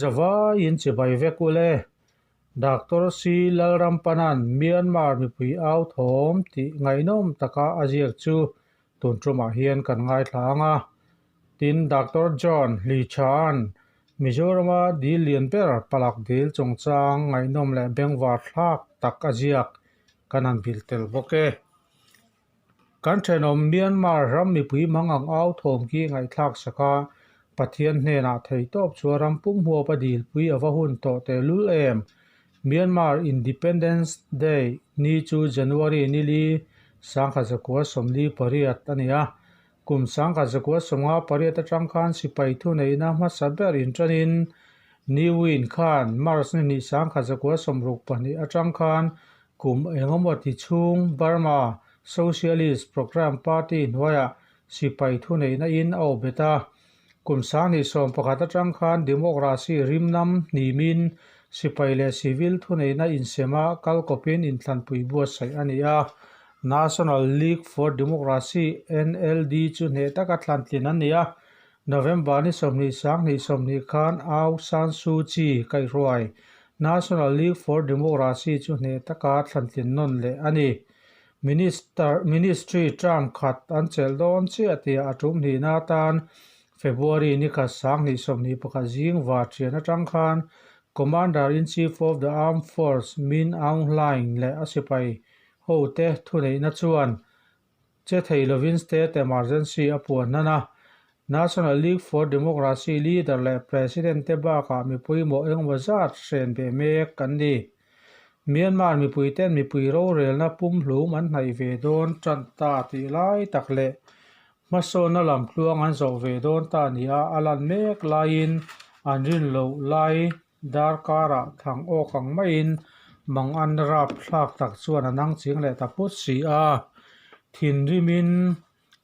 Zavaiin chibai vek ule. Doctor C Lalrampana'n Myanmar mipui au thawm tih ngaihnawm taka a ziak chu tun tumah hian kan ngaithla ang a. Tin, Doctor John Hlicha'n Mizorama dil lian ber palak dil chungchang ngaihnawm leh bengvar thlak tak a ziak kan han bilh tel bawk e. Kan thenawm Myanmar ram mipui mang ang au thawm khi ngaihthlak sak a, Pathian hnenah theihtawp chu a ram pum huap a dilpui a va hun tawh tehlul em? Myanmar Independence Day ni chu January nili 1948 a ni a, kum 1958 atang khan sipai thuneihna hmasa ber inṭanin Ni Win khan March ni hnih 1962 atang khan Kum engemaw ti chhung Burma Socialist Programme Party hnuaiah sipai thuneihna in a awp bet a. Kum 2011 atang khan democracy rimnam hnimin sipai leh civil thuneihna insema kal kawpin inthlanpui buatsaih a ni a. National League for Democracy, NLD, chu hneh taka thlantlin an ni a. November ni 20 2020 khan Aung San Suu Kyi kaihhruai National League for Democracy chu hneh taka thlantlin nawn leh a ni. Minister Ministry term khat an chelh dawn chiah tia a tum hnihna atan February ni khat 2021 zing va thian atang khan Commander-in-Chief of the Armed Force Min Aung Hlaing leh a sipai hote thuneihna chuan Che thei lovin State Emergency a puan hnan a, National League for Democracy leader leh President te bakah mipui mawh engemaw zat hren ve mek kan ni. Myanmar mipuiten mipui rorelna pumhlum an hnaih ve dawn tan ta tih lai tak leh hmasawnna lam tluang an zawh ve dawn ta nia a lan mek laiin an rin loh lai Darkarah thang awk ang maiin mang an rap thlak tak chuan a nang ching leh ta phut si a, thinrimin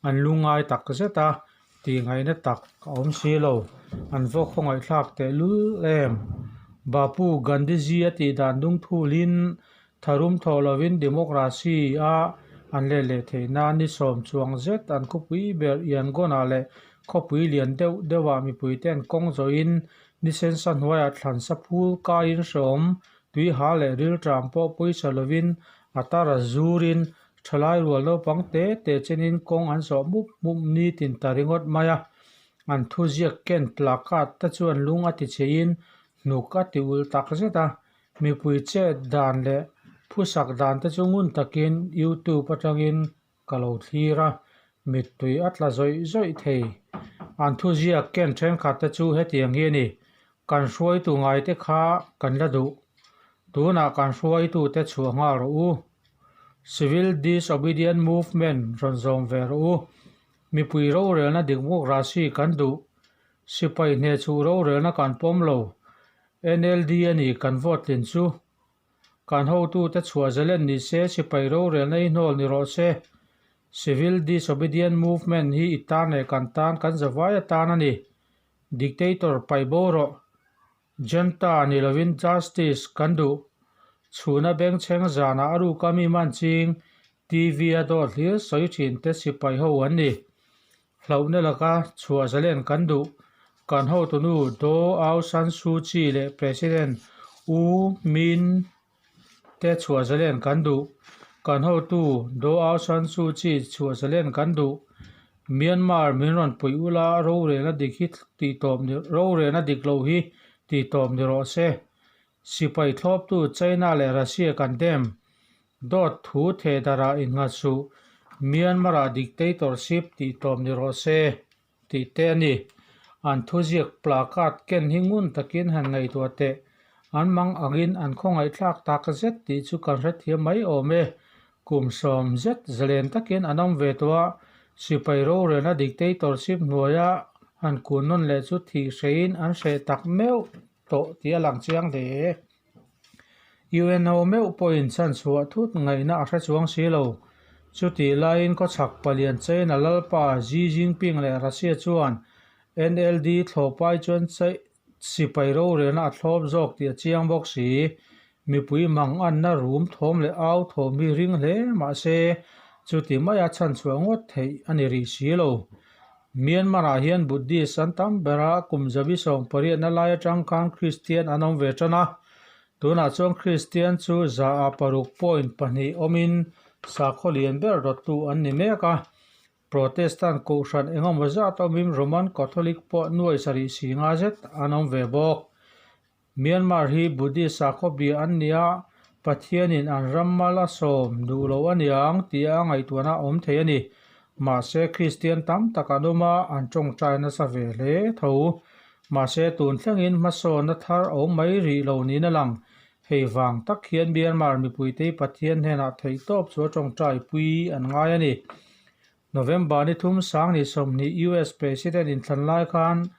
an lungngai tak zet a, tihngaihna tak a awm si lo. An vawk khawngaihthlak tehlul em? Bapu Gandhiji a tih dan dungthulin tharum thawh lovin democracy a an let leh theih nan ni sawm chuang zet an khawpui ber Yangon-ah leh khawpui lian deuh deuhah mipuite'n kawng zawhin Ni sensa hnuaiah thlansa phul kaiin hreawm, tui ha leh rilṭam pawh pawisa lovin a tar a zurin ṭhalai rual naupang te te chenin kawng an zawh mup mup ni tin ta ringawt mai a. An thuziak ken placard te chuan lung a ti cheiin hnuk a ti ulh tak zet a, mipui chet dan leh phusak dan te chu ngun takin YouTube atangin Ka lo thlir a, mittui a tla zawih zawih thei. An thuziak ken thenkhat te chu hetiang hi a ni, Kan hruaitu ngaite kha kan la duh. Tunah kan hruaitute chhuah nghal rawh u. Civil Disobedient Movement rawn zawm ve rawh u. Mipui rorelna democracy kan duh. Sipai hnehchhuh rorelna kan pawm lo. NLD a ni kan vote tlin chu. Kan hotute chhuah zalen ni se, sipai rorelna hi hnawl ni rawh se. Civil Disobedient Movement hi i tan leh kan tan, kan zavai atan a ni. Dictator paih bo rawh. Junta ni lovin Justice kan duh. Chhuna bengchheng zanah a ruka mi man ching TV a dawt hlir sawi thin te sipai ho an ni. Hlauhna laka chhuah zalen kan duh. Kan hotunu Daw Aung San Suu Kyi leh President U Min te chhuah zalen kan duh. Kan hotu Daw Aung San Suu Kyi chhuah zalen kan duh. Myanmar min rawn puih ula rorelna dik hi tihtawp ni rorelna dik lo hi tihtawp ni rawh se. Sipai thlawptu China leh Russia kan dem. Dawt thu thehdarah innghat suh, Myanmar-ah dictatorship tih tawp ni rawh se, tih te a ni. An thuziak placard ken hi ngun takin han ngaihtuah teh. An mang angin an khawngaihthlak tak zet tih chu kan hrethiam mai awm e. Kum sawm zet zalen takin an awm ve tawh a, sipai rorelna dictatorship hnuaia han kun nawn leh chu thih hrehin an hreh tak meuh tawh tih a lang chiang hle. UNO meuh pawhin chhanchhuah thut ngaihna a hre chuang si lo. Chutih laiin khawchhak palian China lalpa Xi Jinping leh Russia chuan NLD thlawhpai chuan sipai rorelna a thlawp zawk tih a chiang bawk si. Mipui manganna rum thawm leh au thawm hi ring hle mah se chuti maia chhanchhuah ngawt theih a ni rih si lo. Myanmar-ah hian Buddhist an tam ber a, kum zabi sawmpariatna lai atang khan Kristian an awm ve tan a. Tunah chuan Kristian chu za ah 6.2 awmin sakhaw lian ber rawttu an ni mek a. Protestant kohhran engemaw zat awmin Roman Catholic pawh nuai sarih si nga zet an awm ve bawk. Myanmar hi Buddhist sakhaw bia an ni a, Pathianin an ram mal a sawm duh lo a niang tia a ngaihtuahna a awm thei a ni. Mahse, Kristian tam tak an awm a, an tawngtai nasa ve hle tho. Mahse, tun thlengin hmasawnna thar a awm mai rih lo niin a lang. Hei vang tak hian Myanmar mipuite Pathian hnenah theihtawp chu a tawngtai pui an ngai a ni. November ni thum sang ni 20 US President inthlan lai khan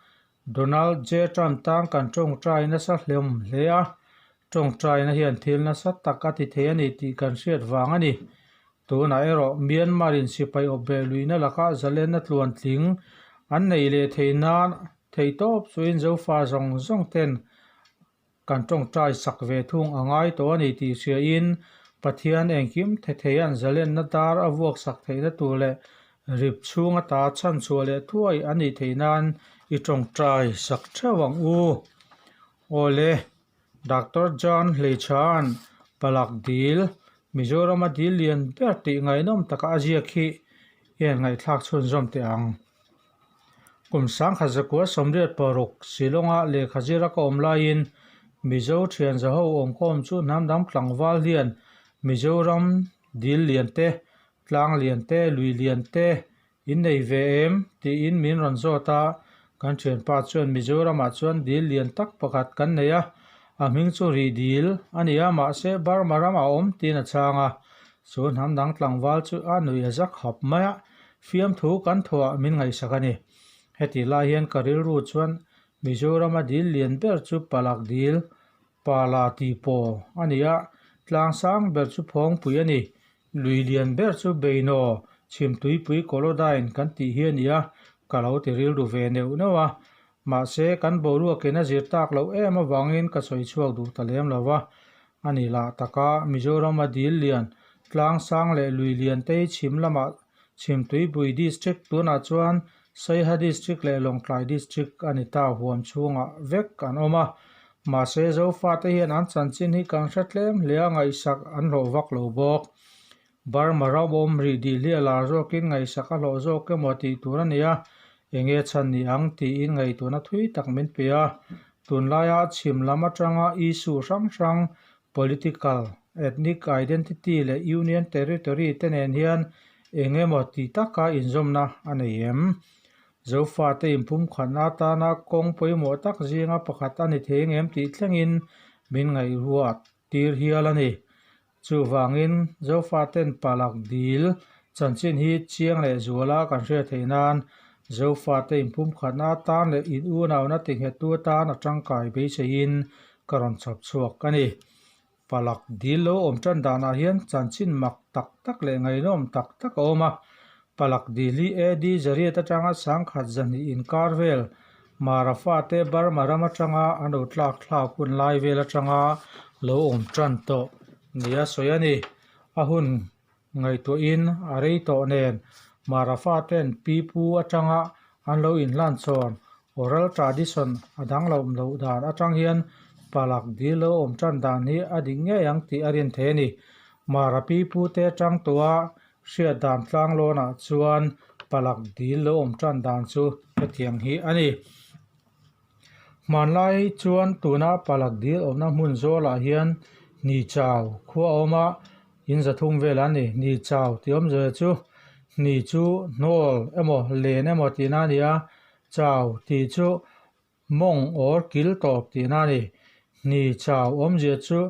Donald J. Trump tan kan tawngtai nasa hlawm hle a, tawngtaina hian thil nasa tak a ti thei a ni tih kan hriat vang a ni. Tunah erawh Myanmar in sipai awp beh luihna lakah zalenna tluan tling an nei leh thei nan theihtawp chuin Zofa zawng zawng ten Kan tawngtai sak ve thung a ngai tawh a ni tih hriain Pathian engkim thetheia'n zalenna dar a vuak sak theihna tur leh rip chhung ata chhanchhuah leh thuai a nih theih nan i tawngtai sak theuh ang u. Awle, Doctor John Hleichhan, Palak Dil, Mizorama dil lian ber tih ngaihnawm taka a ziak hi i han ngaihthlak chhunzawm teh ang. Kum 1986 Shillong-a lehkha zira ka awm laiin Mizo thian zaho awmkhawm chu hnam dang tlangval hian Mizoram dil lian te, tlang lian te, lui lian te in nei ve em? tiin min rawn zawt a, kan thianpa chuan Mizoramah chuan dil lian tak pakhat kan nei a, a hming chu Rih Dil a ni a, mahse Burma ramah a awm tiin a chhang a, chu hnam dang tlangval chu a nuih a za khawp mai a. Fiamthu kan thawhah min ngaihsak a ni. Hetih lai hian ka rilru chuan Mizorama dil lian ber chu Palak dil, Pala tih pawh a ni a, tlang sang ber chu Phawngpui a ni. Lui lian ber chu Beinaw, Chhimtuipui Kolodain kan tih hi a ni a, ka lo ti rilru ve neuh neuh a. Mahse, kan boruakin a zir tak loh em avangin ka sawi chhuak duh ta lem lo va. A ni lah taka Mizorama dil lian, tlang sang leh lui lian te hi chhim lamah Chhimtuipui District tunah chuan Saiha District leh Lawngtlai District a ni ta huam chhungah vek an awm a. Mahse, Zofate hian an chanchin hi kan hre tlem hle a, ngaihsak an hlawh vak lo bawk. Burma ram awm rih dih hliah lar zawkin ngaihsak a hlawh zawk emaw tih tur a ni a, enge chhan ni ang tiin ngaihtuahna thui tak min pe a. Tunlaia chhim lam atanga issue hrang hrang, political, ethnic identity leh union territory te nen hian eng emaw ti taka inzawmna a nei em? Zofate inpumkhatna atana kawng pawimawh tak zinga pakhat a ni thei ngem tih thlengin min ngaihruat tir hial a ni. Chuvangin, Zofaten Palak dil chanchin hi chiang leh zuala kan hriat theih nan Zofate inpumkhatna atan leh in unauna tinghettu atan a tangkai beiseiin ka rawn chhawp chhuak a ni. Palak dil lo awm tan danah hian chanchin mak tak tak leh ngaihnawm tak tak a awm a. Palak dil hi AD zariat atanga 10,000 zahnih inkar vel Mara fate Burma ram atanga an lo tlak thlak hun lai vel atanga lo awm tan tawh nia sawi a ni. A hun ngaihtuahin a rei tawh nen Mara faten pipu atanga an lo inhlan chhawn oral tradition a danglam loh dan atang hian Palak dil lo awm tan dan hi a dik ngei ang tih a rin thei a ni. Mara pipu te atang tawha Hriat dan tlanglawnah chuan palak dil lo awm tan dan chu hetiang hi a ni. Hmanlai chuan tuna palak dil awmna hmun zawlah hian hni chau khua a awm a, in zathum vel an ni. Hni chau tih awmzia chu hni chu hnawl emaw len emaw tihna a ni a, chau tih chu Mawng awr kil tawp tihna a ni. Hni chau awmzia chu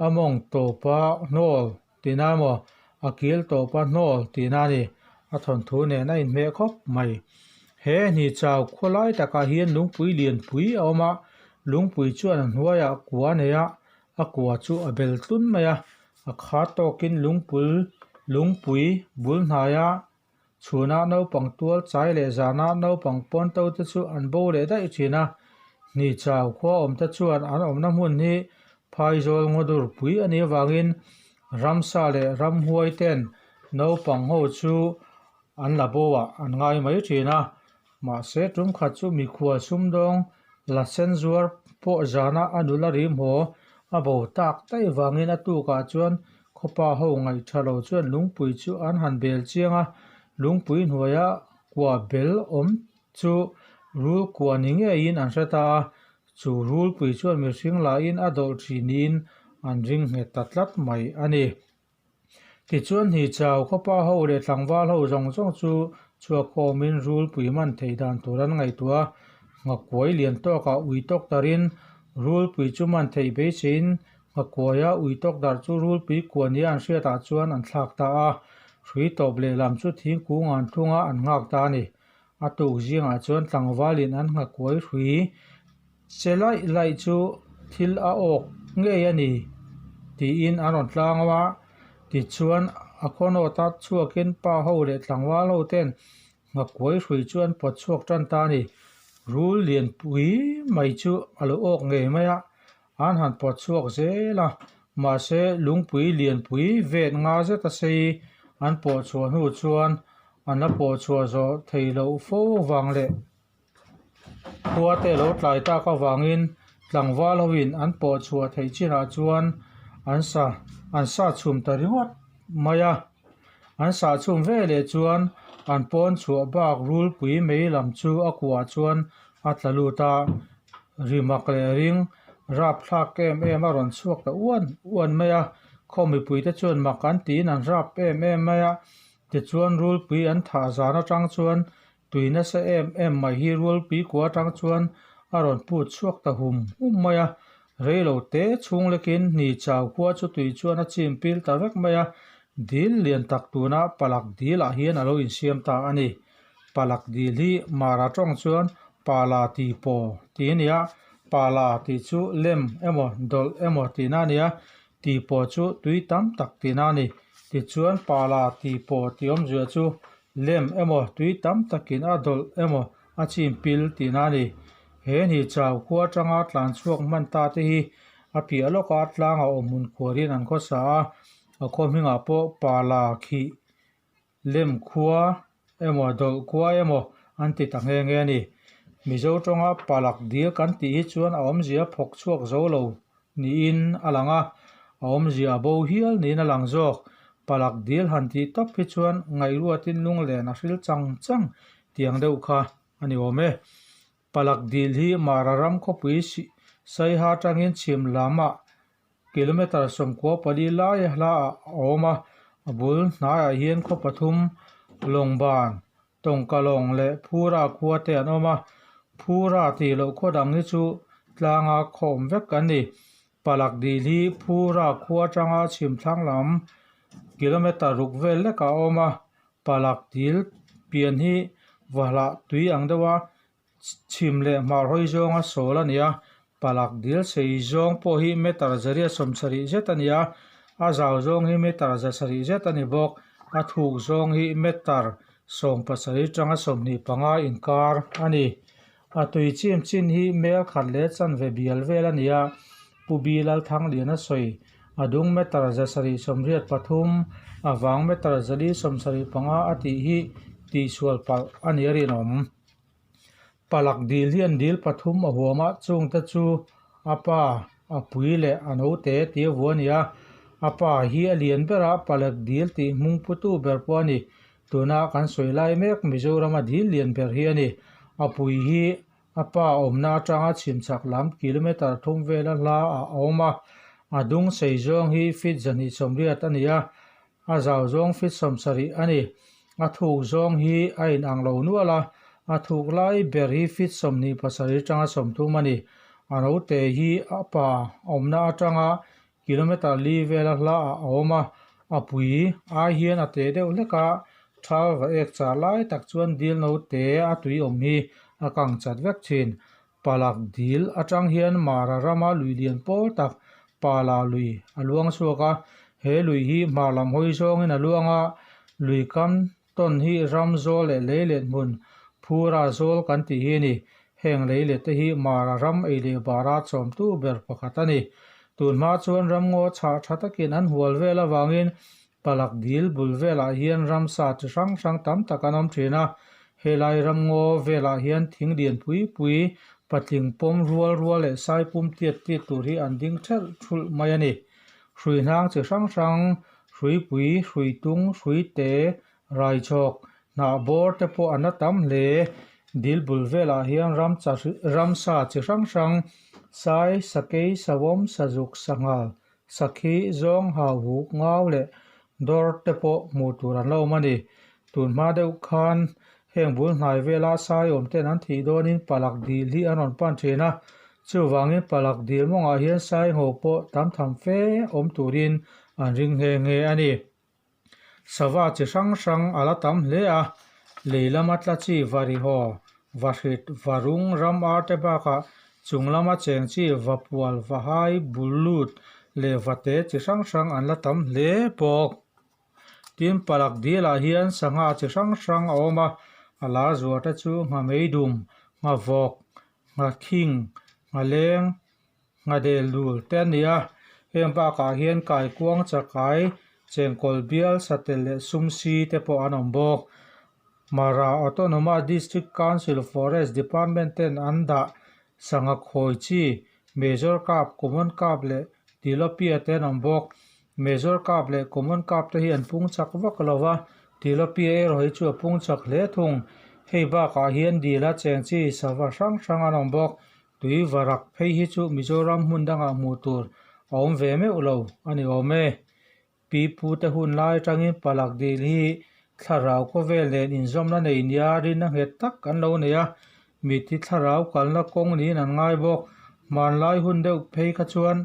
a mawng tawpa hnawl tihna emaw, a kil tawpa hnawl tihna a ni. A thawnthu nen a inhmeh khawp mai. He hni chau khawlai takah hian lungpui lianpui a awm a, lungpui chuan a hnuaiah kua a nei a, a kua chu a bel tlun mai a, a kha tawkin lungpul lungpui bul hnaia Chhunah naupang tual chai leh zanah naupang pawn to te chu an bo leh daih thin a, hni chau khua awm te chuan an awmna hmun hi phaizawl ngawdur pui a nih avangin ramsa leh ramhuai ten naupang ho chu an la bo ah an ngai mai thin a. Mahse, tum khat chu mikhual sumdawng la sen zuar pawh zana a nula rim haw a bo tak daih vangin a tukah chuan khawpa ho ngaih tha lo chuan lungpui chu an han bel chiang a, lungpui hnuaia kua bel awm chu rul kua ni ngeiin an hre ta a, chu rulpui chuan mihring lahin a dawlh thin niin an ring nghet ta tlat mai a ni. Tichuan Hnichau khawpa ho leh tlangval ho zawng zawng chu chhuakkhawmin rulpui man theih dan tur an ngaihtuah a, nghakuai lian tawkah ui tawk darin rulpui chu man theih beiseiin nghakuaia ui tawk darh chu rulpui kua nia an hriatah chuan an thlak ta a, hrui tawp lehlam chu thingkung an thlung a an nghak ta a ni. A tuk zingah chuan tlangvalin an nghakuai hrui che laih laih chu thil a awk ngei a ni tiin an rawn tlang a, tichuan a khawnawta chhuakin pa ho leh tlangval ho ten nghakuai hrui chu an pawt chhuak tan ta a ni. Rul lianpui mai chu a lo awk ngei mai a, an han pawt chhuak zel a, mahse lungpui lianpui vet nga zet a sei an pawh chhuah hnu chuan an la pawh chhuah zawh theih loh fo vang leh khua te lo tlai tak avangin tlangval hoin an pawh chhuah theih chinah chuan an sa an sa chhum ta ringawt mai a, an sah chhum ve leh chuan an pawn chhuah bak rulpui mei lam chu a kuah chuan a tla lut a, rimak leh ring rapthlak em em a rawn chhuak ta uan uan mai a, khaw mipuite chuan mak an tiin an rap em em mai a, tichuan rulpui an thah zan atang chuan Tui nasa em em mai hi Rualpui kua atang chuan a rawn put chhuak ta hum hum mai a, reilo te chhung lekin hni chau khua chu tui chuan a chim pil ta vek mai a, dil lian tak tuna palak dil ah hian a lo insiam ta a ni. Palak dil hi Mara tawng chuan Pala ti paw tih a ni a, Pala tih chu lem emaw dawlh emaw tihna a ni a, ti paw chu tui tam tak tihna a ni. Tichuan Pala ti paw tih awmzia chu Lem emaw tui tam takin a dawlh emaw a chim pil tihna a ni. He ni chau khua atanga tlan chhuak hman ta te hi a piah lawka tlanga awm hmun khuarin an khawsa a, a khaw hmingah pawh Pala khih lem khua emaw dawlh khua emaw an ti ta nghe nghe a ni. Mizo tawnga Palak dil kan tih hi chuan a awmzia phawk chhuak zo lo niin a lang a, a awmzia a bo hial niin a lang zawk. Palak dil han tih tawp hi chuan ngaihruatin lunglen a hril chang chang tiang deuh kha a ni awm e. Palak dil hi Mara ram khawpui Saiha atangin chhim lamah kilometre 14 lai hlaah a awm a, a bul hnaiah hian khaw pathum Lawngban, Tawngkalawng leh Phura khua te an awm a, Phura tih loh khaw dang hi chu tlanga khawm vek an ni. Palak dil hi Phura khua atanga chhim thlang lam kilometre ruk vel lekah a awm a, Palak dil pian hi vahlah tui ang deuha Chhim leh hmar hawi zawnga sawl a ni a, palak dil sei zawng pawh hi meter zariat 70 zet a ni a, a zau zawng hi meter 700 zet a ni bawk. A thuk zawng hi meter 17 tanga 25 inkar a ni. A tui chim chin hi mel khat leh chanve bial vel a ni a, Pu Bi Lalthangliana sawi a dung meter 783, a vang meter 475 a tih hi tihsual palh a ni a rinawm. Palak dil hian dil pathum a huam a, chungte chu a pa, a pui leh a naute tih a vuah a ni a. A pa hi a lian ber a, Palak dil tih hmung putu ber pawh a ni. Tuna kan sawi lai mek Mizorama dil lian ber hi a ni. A pui hi a pa awmna atanga chhimchhak lam kilometre thum vela hla ah a awm a, a dung sei zawng hi feet 280 a ni a, A zau zawng feet 70 a ni. A thuk zawng hi a inang lo nual a, a thuk lai ber hi feet 27 tanga 30 a ni. A note hi a pa awmna atanga kilometre li vela hla ah a awm a, a pui ai hian a te deuh hlek a, thal va ek char lai tak chuan dil note a tui awm hi a kang chat vek thin. Palak dil atang hian Mara rama lui lian pawl tak Pala lui a luang chhuak a, he lui hi hmar lam hawi zawngin a luang a, lui kam tawn hi ram zawl leh leilet hmun Phura zawl kan tih hi a ni. Heng leilet te hi Mara ram ei leh bara chawmtu ber pakhat a ni. Tun hma chuan ramngaw chhah tha takin an hual vel avangin Palak dil bul velah hian ramsa chi hrang hrang tam tak an awm thin a. Helai ramngaw velah hian thing lian pui pui patling pawm rual rual leh sai pum tiat tiat tur hi an ding thelh thulh mai a ni. Hrui hnang chi hrang hrang hruipui hrui tung hrui te raichhawk hnah bawr te pawh an la tam hle. Dil bul velah hian ramcha ramsa chi hrang hrang sai sakei savawm sazuk sanghal sakhi zawng hau huk ngau leh dawr te pawh hmuh tur an la awm a ni. Tun hma deuh khan heng bul hnai vela sai awm ten an thih dawnin palak dil hi an rawn pan thin a, chuvangin palak dil mawngah hian sai ngho pawh tam tham fe awm turin an ring nghe nghe a ni. Sava chi hrang hrang a la tam hle a, lei lama tla chi varihaw, vahrit, varung, ram ar te bakah chung lama cheng chi vapual, vahai, bullut leh vate chi hrang hrang an la tam hle bawk. Tin, palak dilah hian sangha chi hrang hrang a awm a, a lar zuar te chu nghameidum, nghavawk, nghakhing, nghaleng, nghadel dul te a ni a. Heng bakah hian kaikuang chakai, chengkawl bial, satel leh sumsi te pawh an awm bawk. Mara Autonomous District Council Forest Department ten an dah sangha khawi chi Major Carp, Common Carp leh Tilapia te an awm bawk. Major Carp leh Common Carp te hi an pung chak vak lo va, Tilapia erawh hi chu a pung chak hle thung. Hei bakah hian dila cheng chi sava hrang hrang an awm bawk. Tui varak phei hi chu Mizoram hmun dangah hmuh tur a awm ve meuh lo a ni awm e. Pi pute hun lai atangin palak dil hi thlarau khawvel nen inzawmna nei nia rinna nghet tak an lo nei a, mitthi thlarau kalna kawng niin an ngai bawk. Hmanlai hun deuh phei kha chuan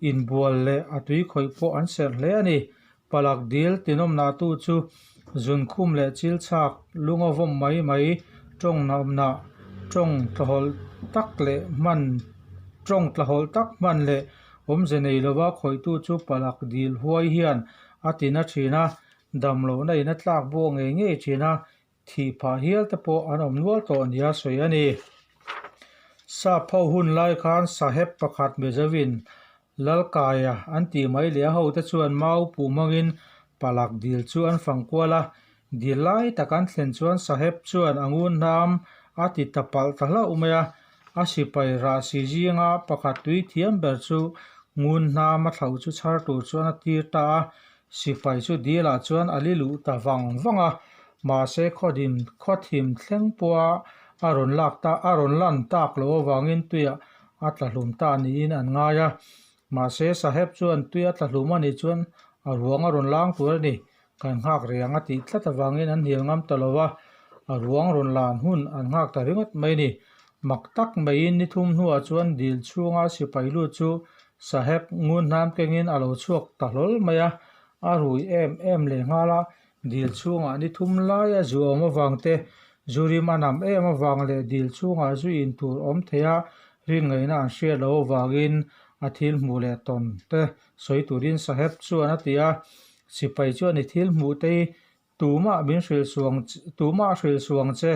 inbual leh a tui khawih pawh an serh hle a ni. Palak dil tinawmnahtu chu zunkhum leh chil chhak lunga vawm mai mai tawng nawmnah tawng tlahawlh tak leh hman tawng tlahawlh tak hman leh Awmze nei lova khawihtu chu palak dil huai hian a ti na thin a, dam lohna in a tlak buak ngei ngei thin a, thih phah hial te pawh an awm nual tawh nia sawi a ni. Sap ho hun lai khan saheb pakhat Mizovin Lalkaia an tih mai leh a hote chuan mau puh hmangin palak dil chu an fang kual a, dil lai tak an thlen chuan saheb chuan a ngun hnam a ti ta palh ta hlauh mai a, A sipai rahsi zinga pakhat tui thiam ber chu ngun hnam a thlauh chu chhar tur chuan a tir ta a, sipai chu dilah chuan a li luh ta vang vang a, mahse khawdim khawthim thleng pawha a rawn lak ta a rawn lan tak loh avangin tuiah a tla hlum ta niin an ngai a, mahse Saheb chuan tui a tla hlum a nih chuan a ruang a rawn lang tur a ni, kan nghak reng a tih tlat avangin an hnial ngam ta lo va, a ruang rawn lan hun an nghak ta ringawt mai a ni. Mak tak maiin ni thum hnuah chuan dil chhunga sipai lut chu Saheb ngun hnam kengin a lo chhuak ta hlawl mai a, a rui em em leh nghal a, dil chhungah ni thum laia zu awm avang te, zu rim a nam em avang leh dil chhungah zu in tur awm thei a rin ngaihna an hriat loh avangin a thil hmuh leh tawn te sawi turin Saheb chuan a ti a, Sipai chuan i thil hmuh te hi tumah min hrilh suang tumah a hrilh suang che,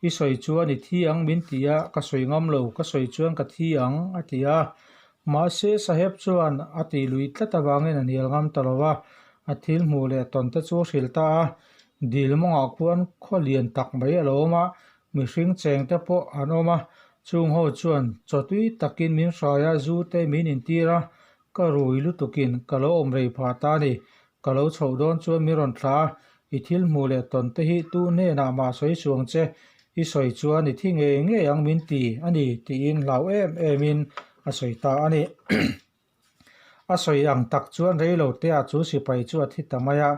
i sawi chuan i thi ang min ti a, ka sawi ngam lo, ka sawi chuan ka thi ang a ti a. Mahse Saheb chuan a tih lui tlat avangin a hnial ngam ta lo va, a thil hmuh leh tawn te chu a hrilh ta a. Dil mawngah khuan khaw lian tak mai a lo awm a, mihring cheng te pawh an awm a, chung ho chuan chaw tui takin min hrai a, zu te min intir a, Ka rui lutukin ka lo awm rei phah ta a ni. Ka lo chhoh dawn chuan min rawn thla a, i thil hmuh leh tawn te hi tu hnenah mah sawi suang che, i sawi chuan i thi ngei ngei ang min ti a ni tiin hlau em emin a sawi ta a ni. A sawi ang tak chuan rei lo teah chu sipai chu a thi ta mai a,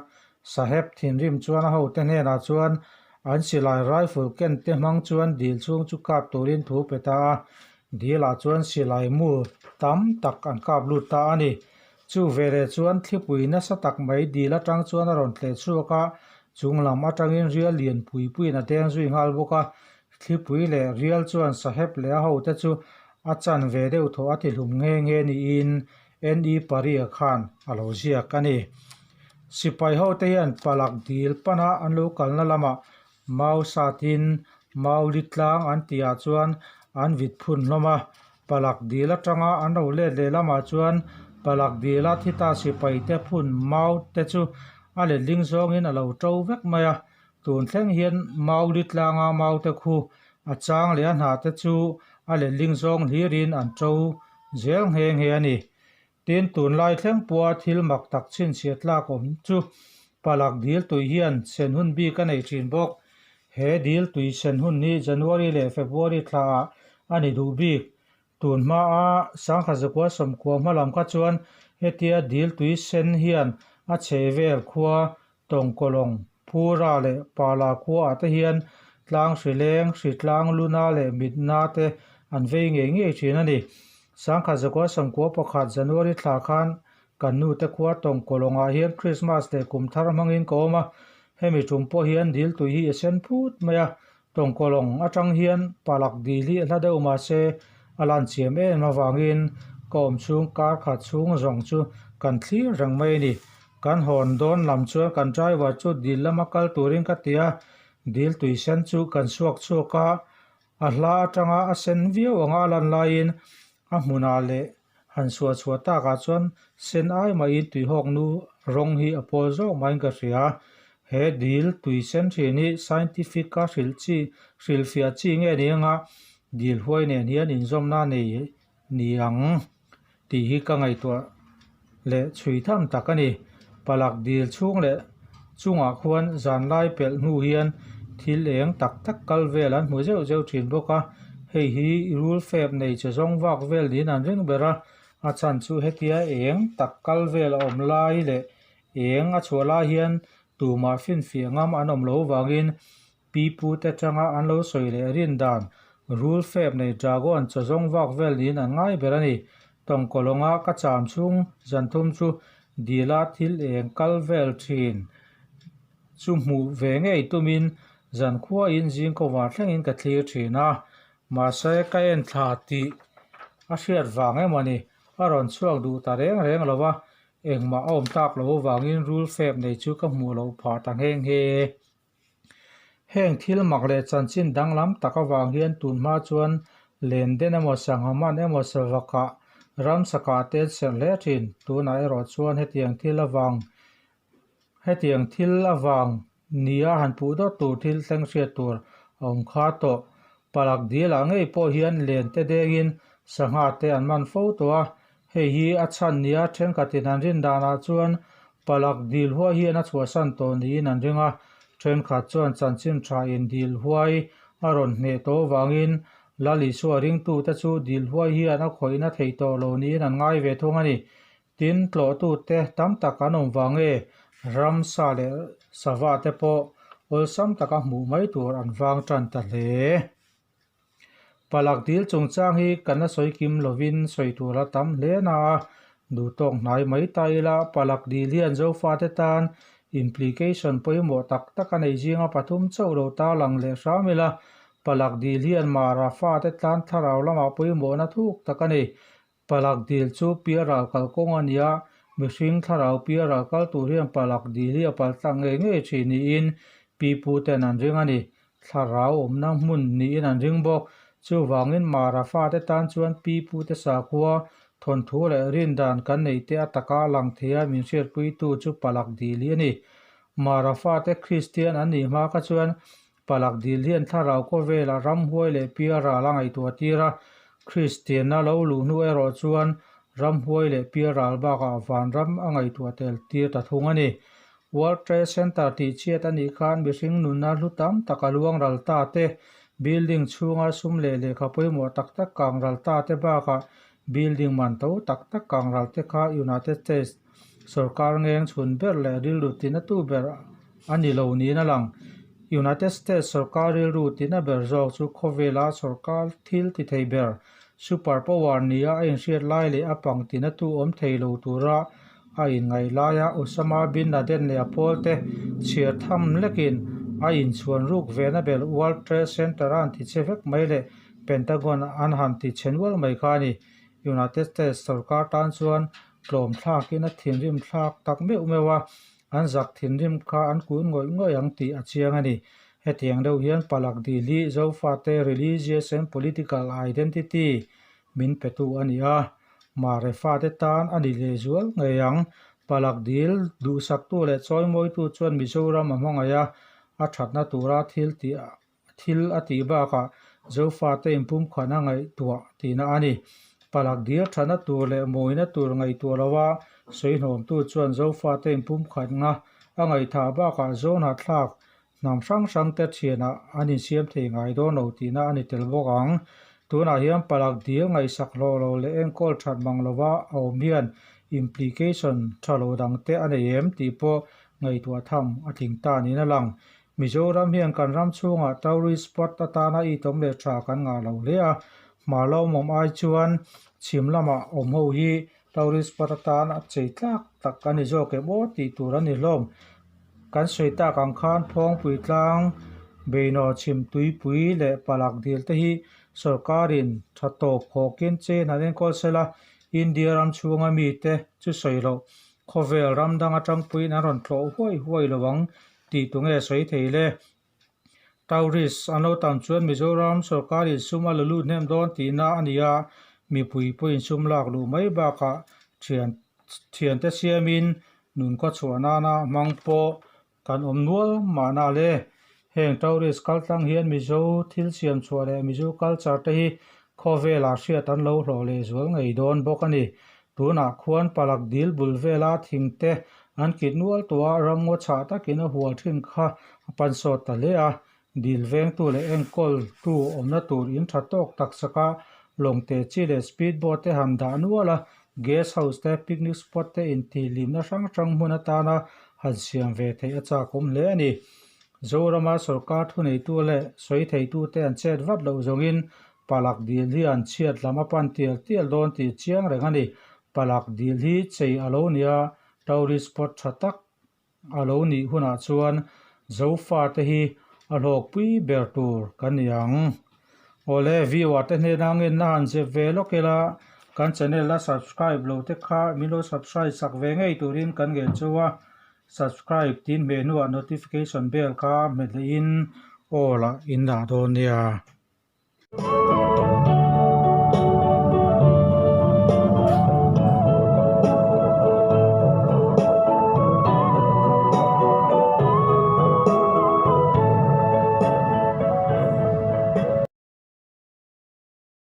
Saheb thinrim chuan a hote hnenah chuan an silai rifle ken te hmang chuan dil chhung chu kap turin thu pe ta a, Dilah chuan silai mu tam tak an kap lut ta a ni. Chu veleh chuan thlipui nasa tak mai dil atang chuan a rawn tleh chhuak a, chung lam atangin rial lian pui puiin a deng zui nghal bawk a. Thlipui leh rial chuan Saheb leh a hote chu a chan ve deuh thaw a tihlum nghe nghe niin NE Paria khan a lo ziak a ni. Sipai hote hian palak dil pana an lo kalna lamah Mau satin Mauli tlang an tihah chuan an vit phun hlawm a, Palak dil atanga an ro let leh lamah chuan Palak dila thi ta sipaite phun mau te chu a letling zawngin a lo to vek mai a. Tun thleng hian Mauli tlanga maute khu a chang leh a hnah te chu a letling zawng hlirin an to zel nghe nghe a ni. Tin, tunlai thleng pawha thil mak tak chhinchhiah tlak awm chu Palak dil tui hian sen hun bik a nei thin bawk. He dil tui sen hun hi January leh February thlaah a ni duh bik. Tun hmaa sangha zakua sawmkua hma lam kha chuan hetia dil tui sen hian a chhe vel khua Tawngkawlawng, Phura leh Pala khuaah te hian tlang hri leng, hri tlang luna leh mitna te an vei ngei ngei thin a ni. Sangha zakua sawmkua pakhat January thla khan kan nu te khua Tawngkawlawngah hian Christmas leh kum thar hmangin ka awm a, hemi tum pawh hian dil tui hi a sen phut mai a, Tawngkawlawng atang hian palak dil hi a hla deuh mahse a lan chiam em avangin ka awm chhung kar khat chhung zawng chu kan thlir reng mai a ni. Kan hawn dawn lam chuan kan driver chu dil lama kal turin ka ti a, dil tui sen chu kan suak chhuak a, a hla atanga a sen viau anga a lan laiin a hmunah leh han suah chhuah takah chuan sen ai mahin tuihawk nu rawng hi a pawl zawk maiin ka hria. He dil tui sen thin hi scientific a hrilh chi hrilhfiah chi nge ni anga dil huai nen hian inzawmna nei ni ang tih hi ka ngaihtuah leh chhui tham tak a ni. Palak dil chhung leh chungah khuan zanlai pelh hnu hian thil eng tak tak kal vel an hmu zeuh zeuh thin bawk a, hei hi rul fep nei che zawng vak vel niin an ring ber a, a chhan chu hetia eng tak kal vel a awm lai leh eng a chhuah lai hian tumah finfiah ngam an awm lo vangin Pi pu te atanga an lo sawi leh rin dan, rul fep nei dragon chaw zawng vak vel niin an ngai ber a ni. Tawngkawlawnga ka cham chhung zan thum chu dila thil eng kal vel thin chu hmuh ve ngei tumin zan khuain zing kawvar thlengin ka thlir thin a, mahse ka en thla tih a hriat vang emaw ni, a rawn chhuak duh ta reng reng lo va, engmah a awm tak lo avangin rul fep nei chu ka hmuh loh phah ta nghe nghe. Heng thil mak leh chanchin danglam tak avang hian tun hma chuan len den emaw sangha man emaw savakah ramsakah te an serh hle thin. Tunah erawh chuan hetiang thil avang hetiang thil avang nia han puh dawt tur thil thleng hriat tur a awm kha tawh. Palak dilah ngei pawh hian len te dengin sangha te an man fo tawh a, Hei hi a chhan nia thenkhatin an rin danah chuan palak dil huai hian a chhuahsan tawh niin an ring a, thenkhat chuan chanchin tha in dil huai a rawn hneh tawh avangin Lal Isua ringtute chu dil huai hian a khawihna thei tawh lo niin an ngai ve thung a ni. Tin, tlawhtute tam tak an awm vang nge ramsa leh sava te pawh awlsam taka hmuh mai tur an vang tan ta hle. Palak dil chungchang hi kan la sawi kim lovin sawi tur a tam hle na a, duhtawk hnai mai ta ila palak dil hian Zofate tan implication pawimawh tak tak a nei zinga pathum chauh lo ta lang leh hram ila, palak dil hian Mara fate tan thlarau lamah pawimawhna thuk tak a nei. Palak dil chu pialral kalkawng a ni a, mihring thlarau pialral kal tur hian palak dil hi a paltlang ngei ngei thin niin pi pu ten an ring a ni. Thlarau awmna hmun niin an ring bawk. Chuvangin Mara fate tan chuan pi pu te sakhua, thawnthu leh rindan kan neih te a taka lang thei a min hriatpuitu chu palak dil hi a ni. Mara fate Kristian an nih hma kha chuan Palak dil hian thlarau khawvelah ramhuai leh pialral a ngaihtuah tir a, Kristianna lo luh hnu erawh chuan ramhuai leh pialral bakah vanram a ngaihtuah tel tir ta thung a ni. World Trade Center tih chhiat a nih khan mihring nunna hlu tam tak a luang ral ta te, building chhunga sum leh lehkha pawimawh tak tak kang ral ta te bakah building man to tak tak kang ral te kha United States Sorkar ngeng chhun ber leh rilru tinatu ber a ni lo niin a lang. United States sorkar rilru tina ber zawk chu khawvela sorkar thil ti thei ber, super power nia a inhriat lai leh a pang tinatu awm thei lo tura a inngaih laia Osama bin Laden leh a pawlte chhiar tham lekin a inchhuan ruk vena ber World Trade Center a han ti che vek mai leh Pentagon an han ti che nual mai kha a ni. United States sorkar tan chuan tlawm thlakin a thinrim thlak tak meuh meuh a, an zak thinrim kha an kun ngawih ngawih ang tih a chiang a ni. Hetiang deuh hian Palak dil hi Zofate religious and political identity min petu a ni a, Mare fate tan a ni lehzual ngei ang. Palak dil duhsaktu leh chawimawitu chuan Mizoram a hmangaih a. a thatna tura thil tih thil a tih bakah Zofate inpumkhatna ngaihtuah tihna a ni. Palak dil thatna tur leh mawina tur ngaihtuah loa sawihnawmtu chuan Zofate inpumkhatna a ngaihthah bakah Zohnahthlak hnam hrang hrangte thianah an insiam thei ngai dawn lo tihna a ni tel bawk ang. Tunah hian palak dil ngaihsak hlawh lo leh enkawl that mang lova a awm hian implication tha lo dangte a nei em tih pawh ngaihtuah tham a tling ta niin a lang. Mizoram hian kan ram chhungah tourist spot atana itawm leh tha kan ngah lo hle a, hma lawmawm ai chuan chhim lamah awm ho hi tourist spot atan a chei tlak tak a ni zawk em aw tih tur a ni hlawm. Kan sawi tak ang khan Phawngpui tlang, Beinaw chhim tuipui leh Palak dil te hi sorkarin tha tawp hawkin chen an enkawl sela, India ram chhunga mite chu sawi loh khawvel ram dang atangpuiin an rawn tlawh huai huai lo ang tih tu nge sawi thei le? Tourist an lo tam chuan Mizoram sorkarin sum a la lut hnem dawn tihna a ni a, mipui pawhin sum lak luh mai bakah thian thiante siamin nun khawchhuah nana hmang pawh kan awm nual mahna le. Heng tourist kal tlang hian Mizo thil siam chhuah leh Mizo culture te hi khawvelah hriat an lo hlawh leh zual ngei dawn bawk a ni. Tunah khuan palak dil bul vela thing te an kit nual tawh a, ramngaw chhah takin a hual thin kha a pan sawt ta hle a. Dil vengtu leh enkawltu awmna tur in tha tawk tak saka lawng te chi leh speed boat te han dah nual a, guest house te, picnic spot te intihhlimna hrang hrang hmun atana han siam ve theih a chakawm hle a ni. Zorama sorkar thuneitu leh sawi theitute an chet vat loh zawngin Palak dil hi an chhiat lam a pan tial tial dawn tih chiang reng a ni. Palak dil hi chei a lo nia, tourist spot tha tak a lo nih hunah chuan Zofate hi a hlawkpui ber tur kan ni ang. Awle, viewer te hnena ngenna han zep ve lawk ila, kan channel a subscribe lo te kha min lo subscribe sak ve ngei turin kan ngen cheu a, subscribe tin hmeh hnuah notification bell kha hmet lehin all ah in dah dawn nia.